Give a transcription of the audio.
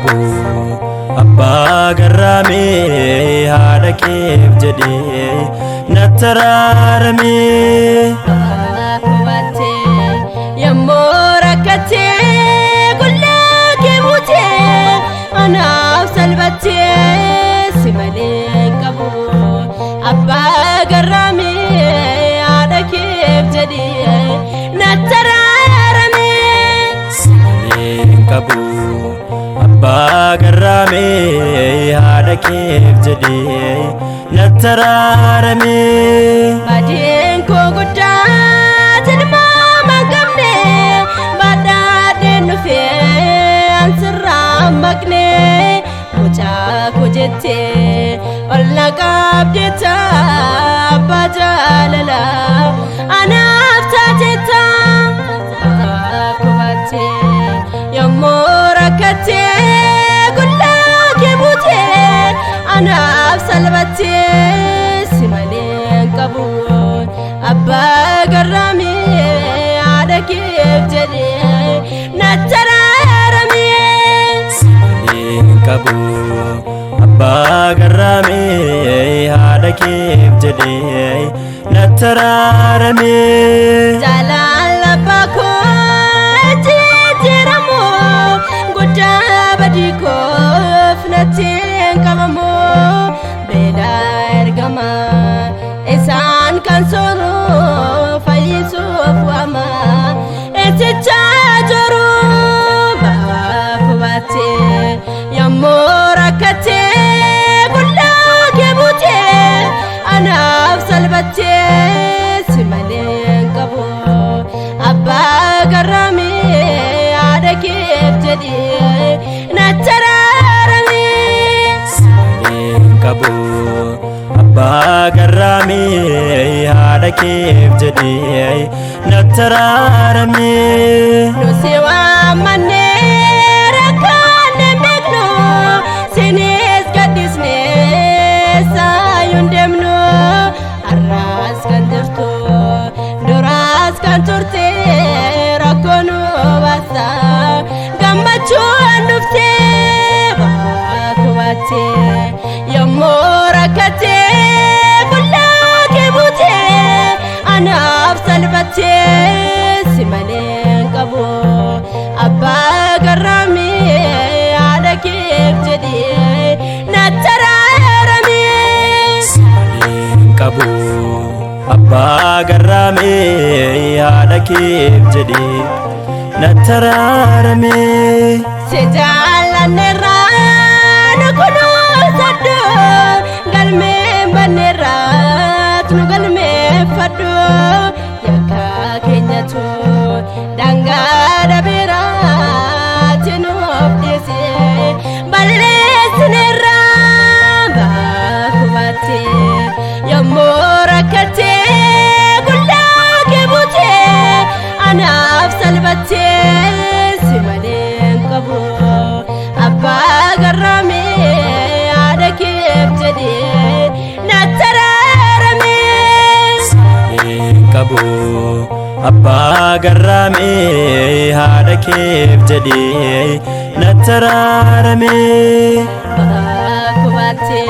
qabu abbaa garraamee haadha keef jedhee natti araaramee. Kubattee yommuu rakkattee qullaa kee buutee anaaf salphattee si malee hin qabu abbaa garraamee haadha keef jedhee natti araaramee. Si malee hin qabu abbaa garraamee haadha keef jedhee natti araaramee. Baadiin koo guddaa tilmaama hin qabne badhaadheen dhufee ansirraa maqne mucaa koo jettee ol na qabdeetta abbaa jaalala anaaf taateetta. Kubattee yommuu rakkattee qullaa kee buutee anaaf salphattee si malee hin qabu abbaa garraamee haadha keef jedhee natti araaramee. Si malee hin qabu abbaa garraamee haadha keef jedhee natti araaramee. Jaalala abbaa koo jijjiiramu guddaa badii koof natti hin qabamu beela ergama isaan kan sooru fayyisuuf waama isicha jiru baakubattee yommuu rakkattee qullaa kee buutee anaaf salphattee si malee hin qabu abbaa garraamee haadha keef jedhee natti araaramee. Si malee hin qabu abbaa garraamee haadha keef jedhee natti araaramee. Nusi waamannee rakkanne beeknu sinis gaddisnee saayuun deemnu har'aas kan jirtu duraas kan turte rakkoo nu baasa gammachuun dhufte baakubattee yommuu rakkattee qullaa kee buutee anaaf salphattee si malee hin qabu abbaa garraamee haadha keef jedhee natti araaramee. Si malee hin qabu abbaa garraamee haadha keef jedhee natti araaramee. Si jaallanneerraa nu kunuunsadhu galmeen banneerraat nu galmeeffadhu yakka keenyatu daangaa dhabeeraati nuuf dhiise balleessineerraa baakubattee yommuu rakkattee qullaa kee buutee anaaf salphattee si malee hin qabu abbaa garraamee haadha keef jedhee natti araaramee. Si malee hin qabu abbaa garraamee haadha keef jedhee natti araaramee. Baakubattee